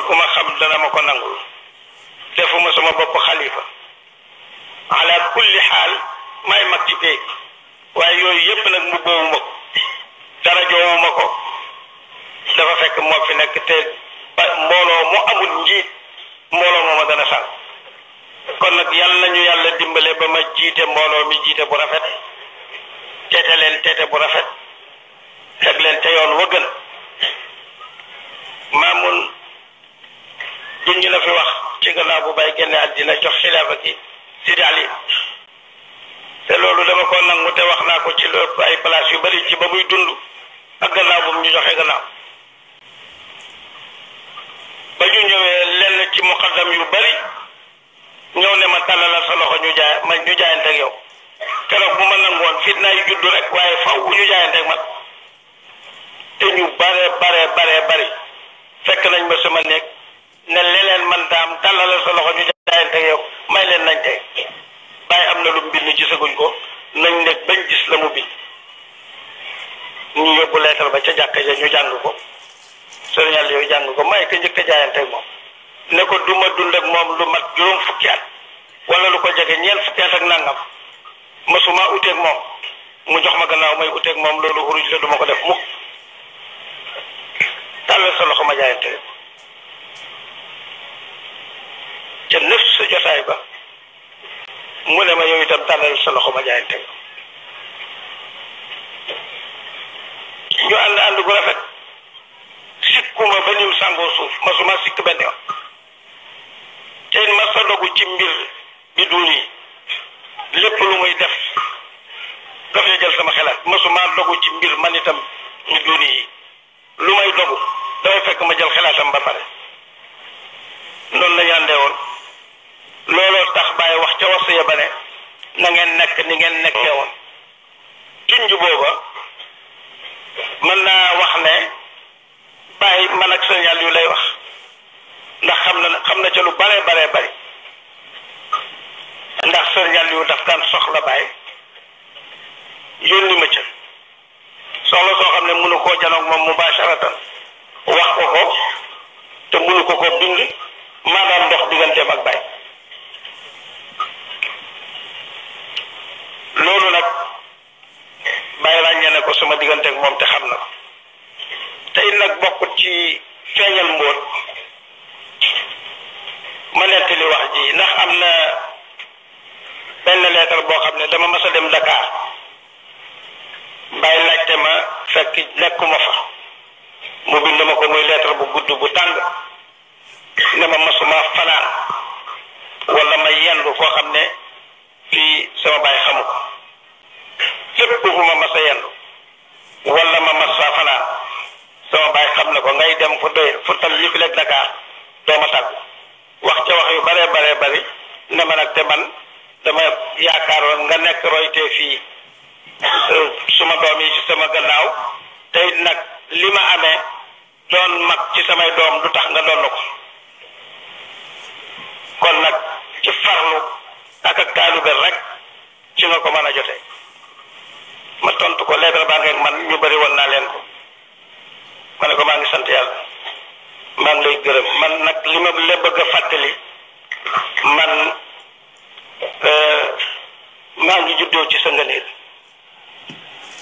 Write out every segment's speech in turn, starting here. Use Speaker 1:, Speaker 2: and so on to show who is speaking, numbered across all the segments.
Speaker 1: ku ma xam dana ma ko nangul defuma sama bopp xalifa ala kulli xaal may mag ci péeg waaye yooyu yépp nag mu boowuma ko dara joowuma ko dafa fekk moo fi nekk te mbooloo mu amul njiit mbooloo mooma dana sànq kon nag yàlla nañu yàlla dimbale ba ma jiite mbooloo mi jiite bu rafet teete leen teete bu rafet teg leen te yoon wa gën Maamun junj na fi wax ci gannaaw bu bay génne àddina jox xilaafa gi Sidi Ali te loolu dama ko nangu te wax naa ko ci lu ëpp ay place yu bari ci ba muy dund ak gannaaw bu mu ñu joxe gannaaw ba ñu ñëwee lenn ci muqaddam yu bari ñëw ne ma tàllalal sa loxo ñu jaayante ak yow keroog bu ma nangoon fitna yu juddu rek waaye faw ñu jaayante ak man te ñu bare fekk nañ ma sama néeg ne leneen man daam tàllalal sa loxo ñu jaayante ak yow may leen nañ tey bàyyi am na lu mu bind gisaguñ ko nañ nekk bañ gis la mu bind ñu yóbbu leetal ba ca jàkka ja ñu jàng ko sëriñ Yàlla yooyu jàng ko may ka njëkk a jaayante ak moom ne ko duma dund ak moom lu mat juróom fukki at wala lu ko jege ñeent fukki at ak nangam masuma uteeg moom mu jox ma gannaaw may uteeg moom loolu xuruj la duma ko def mukk tàllal sa loxo ma jaayante ca nëf sa jotaay ba mu ne ma yow itam tàllal sa loxo ma jaayante ñu ànd gu rafet sikkuma ba nim sàngoo suuf masuma sikk benn yoon te ma sa dogu ci mbir bi duun yi lépp lu muy def dafay jël sama xelaat masuma dogu ci mbir man itam ñu duun yi lu may dogu dafay fekk ma jël xelaatam ba pare noonu la ñu àndee woon looloo tax Baye wax ca wasiya ba ne na ngeen nekk ni ngeen nekkee woon junj booba mën naa wax ne Baye man ak sëñ Yàlla yu lay wax ndax xam na ca lu bare bari ndax sëñ Yàlla yu daf daan soxla Baye yónni ma ca soxla soo xam ne mënu koo janoog moom mubasharatan wax ko te mënu ko bind maa daan dox digganteem ak Baye loolu nag Baye ràññee na ko sama digganteeg moom te xam na ko tey nag bokkut ci feeñal mbóot ma nettali wax ji ndax am na benn leetar boo xam ne dama mas a dem Dakar Baye laajte ma fekk nekkuma fa mu bind ma ko muy leetar bu gudd bu tàng ne ma masuma fanaan wala ma yendu foo xam ne fii sama Baye xamu ko fépp fu ma mas a yendu wala ma mas faa fanaan sama Baye xam na ko ngay dem fu tal li fi lekk Dakar doo ma tàggu wax ca wax yu bare bari ne ma nag te man dama yaakaaroon nga nekk roytee fii suma doom yi ci sama gannaaw te nag li ma amee doon mag ci samay doom du tax nga doon ko kon nag ci farlu ak taalube rek ci nga ko mën a jotee ma tontu ko leetar baa ngeeg man ñu bari woon naa leen ko ma ne ko maa ngi sant yàlla maa ngi lay gërëm man nag li ma la bëgg a fàttali man maa ngi juddoo ci sa ngëneel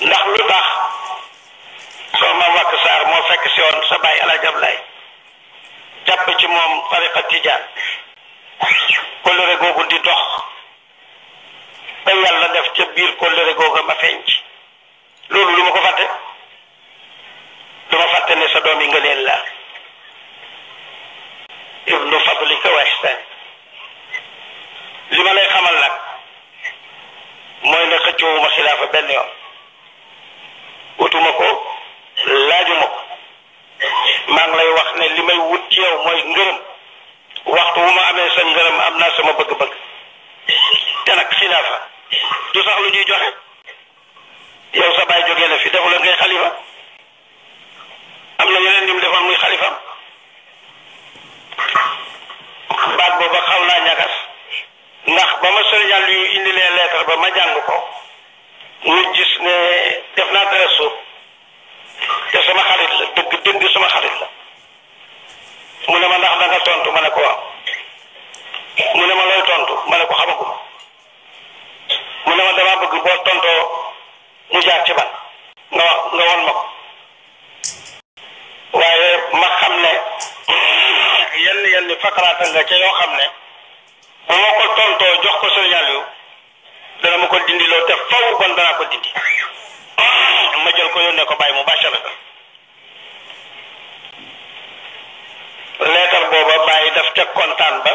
Speaker 1: ndax lu tax soo ma wàkk saar moo fekk si woon sa Baye El Hadj Ablaye jàpp ci moom tariqa tijaan kóllëre googu di dox ba yàlla def ca biir kóllëre googu ma feeñ ci loolu lu ma ko fàtte duma fàtte ne sa doom yi ngëneel la ibnu fadlika wa ihsan li ma lay xamal nag mooy ne xëccoowuma xilaafa benn yoon wutuma ko laajuma ko maa ngi lay wax ne li may wut ci yow mooy ngërëm waxtu wu ma amee sa ngërëm am naa sama bëgg-bëgg te nag xilaafa du sax lu ñuy joxe yow sa Baye jógee na fi defu la ngay xalifa am na yeneen ñum defoon muy xalifam baat booba xaw naa ñagas ndax ba ma sëriñ Yàlla yu indilee lettre ba ma jàng ko ñu gis ne def naa dara suuf te sama xarit la dëgg sama xarit la mu ne ma ndax a tontu ma ne ko waaw mu ne ma looy tontu ma ne ko xamaguma mu ne ma dama bëgg boo tontoo mu jaar ci ban nga won ma ko waaye ma xam ne yenn fakaraata nga ca yoo xam ne bu ma ko tontoo jox ko signal yu dana ma ko dindi loo te faw kon danaa ko dindi ma jël ko yónnee ko bàyyi mu bàccarata leetar booba bàyyi daf ca kontaan ba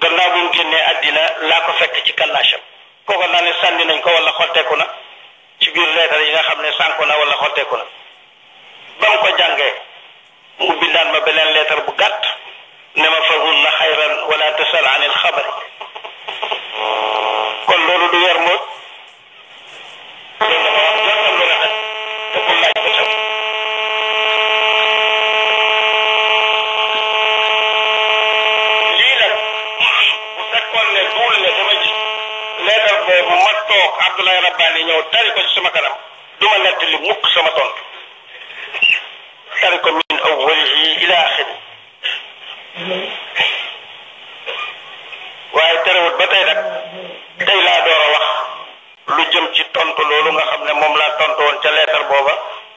Speaker 1: gannaaw bu mu génnee àddina laa ko fekk ci kannaasam kooku naa ne sànni nañ ko wala xotteeku na ci biir leetar yi nga xam ne sànku na wala xotteeku na ba mu ko jàngee mu bindaan ma beneen leetar bu gàtt ne ma fahun na xayran wala tasal an il xabari kon loolu du wer moot loolu dama wax jottam lu rafet te bu laaj ko tam lii nag bu fekkoon ne duul ne dama gis leetar boobu ma toog Abdoulaye Rabbani ñëw tari ko ci sama kanam duma nett li mukk sama tontu tari ko min awwalihi ila axiri waaye terewut ba tey nag tey laa door a wax lu jëm ci tontu loolu nga xam ne moom laa tontu woon ca leetar booba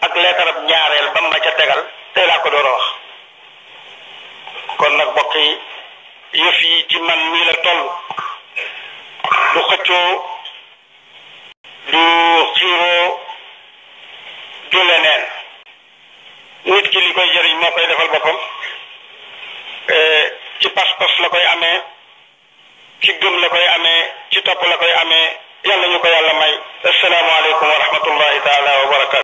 Speaker 1: ak leetarab ñaareel ba ma ca tegal tey laa ko door a wax kon nag mbokk yi yëf yi ci man mii la toll du xëccoo du xiiroo du leneen nit ki li koy jëriñ moo koy defal boppam ci pas-pas la koy amee ci gëm la koy amee ci topp la koy amee yàlla ñu ko yàlla may assalaamu aleykum wa rahmatullahi taala wa barakaatu